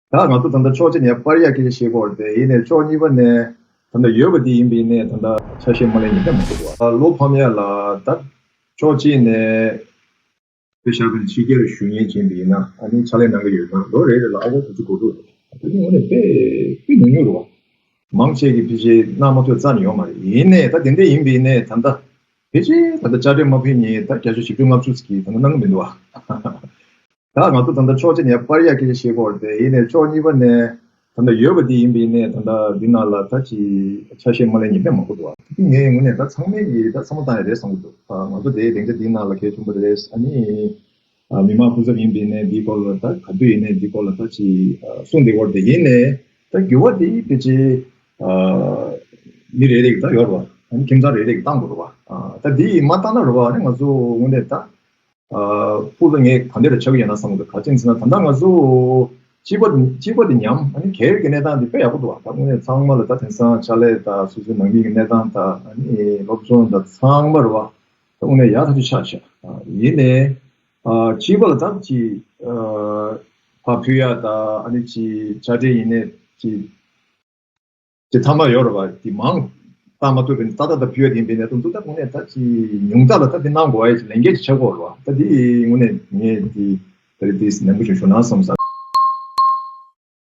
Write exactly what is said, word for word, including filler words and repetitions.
ད་ང་ཚོ་ད་ལྟ་ཕྱོགས་གཅིག་ནས་པར་ཡག་སྐད་ཆ་བཤད་ཀྱི་ཡོད་རེད་དེ། ཡིན་ནའི་ཕྱོགས་གཉིས་པ་ནས་ད་ལྟ་ཡོད་པ་འདི་ཡིན་པ་ཡིན་ནའི་ད་ལྟ་ཆ་ཤས་མ་ལེན་ཉེས་པ་མང་པོ་འདུག་ཨ། ལོ་ཕམ་ཡ་ལ་ད་ཕྱོགས་གཅིག་ནས་དཔེ་བཞག་པ་ན་ཕྱི་རྒྱལ་ལ་བཞུགས་མཁན་ཅིག་ཡིན་པ་ཡིན་ན། ཨ་ནི་ཕྱག་ལས་གནང་གི་ཡོད་ན་ལོ་རེ་རེ་ལ་ཨ་ཁུ་དགུ་བཅུ་གོ་དྲུག་རེད། ད་དེ་ངོས་ནས་དཔེ་དཔེ་ཉུང་ཉུང་རེད་བ། མང་ཆེ་གི་ཕལ་ཆེར་གནང་མ་ཐུབ་རྩ་ནས་ཡོད་མ་རེད། ཡིན་ནའི་ད་དེ་འདྲ་ཡིན་པ་ཡིན་ནའི་ད་ལྟ་ཕལ་ཆེར་ད་ལྟ་དཔྱ་ཁྲལ་མ་ཕུལ་མཁན་ད་བརྒྱ་ཆ་བཞི་བཅུ་ལྔ་བཅུ་ཙམ་གྱིས་ད་ལྟ་གནང་གི་མི་འདུག་བ། ད་ང་ཚོ་ད་ལྟ་ཕྱོགས་གཅིག་ནས་པར་ཡག་སྐད་ཆ་བཤད་ཀྱི་ཡོད་རེད་དེ། ཡིན་ནའི་ཕྱོགས་གཉིས་པ་ནས་ད་ལྟ་ཡོད་པ་འདི་ཡིན་པ་ཡིན་ནའི་ད་ལྟ་འདི་ནང་ལ་ད་ཅིག་ཆ་ཤས་མ་ལེན་ཉེས་པ་མང་པོ་འདུག་བ། དེ་ངའི་ངོས་ནས་ད་ཚང་མས་ཀྱིས་ད་བསམ་བློ་བཏང་ཡ་རེད་བསམ་གྱི་འདུག་ཨ། ང་ཚོ་དེ་སྡིངས་ཆ་འདིའི་ནང་ལ་གལ་ཆེན་པོ་རེད། ཨ་ནི། ཨ། མི་མང་སྐུ་ཚབ་ཡིན་པ་ཡིན་ནའི་འདིའི་སྐོར་ལ་ད་ག་དུས་ཡིན་ནའི་འདིའི་སྐོར་ལ་ད་ཅིག་ཨ། གསུངས་བསྡད་ཡོད་རེད་དེ། ཡིན་ནའི་ད་འགྱུར་བ་དེ་ཕལ་ཆེར་ཨ། མི་རེ་རེ་གིས་ད་ཡོད་རེད་བ། ཨ་ནི་ཁྱིམ་ཚང་རེ་རེ་གིས་བཏང་དགོས་རེད་བ། ཨ། ད་འདི་མ་བཏང་ན་རེད་བ། ཨ་ནི་ང་ཚོ་དངོས་གནས་ད། ཨ། ཕུགས་ལ་ངས་ག་འདྲ་རེ་ཆགས་ཀྱི་ཡོད་ན་བསམ་གྱི་འདུག་ག་རེ་ཡིན་ཟེར་ན་ད་ལྟ་ང་ཚོ་སྤྱི་པ་སྤྱི་པ་དེ་ཉམས། ཨ་ནི་སྒེར་གྱི་གནས་སྟངས་དེ་དཔེ་ཡག་པོ་འདུག་བ། ད་དངོས་གནས་ཚང་མ་ལ་ད་དེང་སང་ཕྱག་ལས་དང་སོ་སོའི་ནང་མི་གི་གནས་སྟངས་དང་། ཨ་ནི་སློབ་སྦྱོང་དང་ཚང་མ་རེད་བ། ད་དངོས་གནས་ཡག་ཐག་ཆོད་ཆགས་ཤག་ཨ། ཡིན་ནའི་ཨ། སྤྱི་པ་ལ་ད་ཅིག་ཨ། ཕར་ཕུལ་ཡ་དང་། ཨ་ནི་ཅིག་དཔྱ་ཁྲལ་ཡིན་ནའི་ཅིག་ཅིག་ཐ་མག་ཡོད་རེད་བ། དེ་མང་བཏང་མ་ཐུབ་པ་ཡིན་ན་ཏག་ཏག་ཏག་ཕུལ་ཡ་དེ་ཡིན་པ་ཡིན་ནའི་ད་དུང་ད་དངོས་གནས་ད་ཅིག་ཉུང་མཐའ་ལ་ད་དེ་གནང་དགོས་ཡ་ཅིག་ལས་འགན་ཅིག་ཆགས་ཀྱི་ཡོད་རེད་བ། ད་དེ་དངོས་གནས་ངས་དེ་ད་རེས་དེ་ནན་པོ་ཞིག་ཞུ་ན་བསམ་སོང་།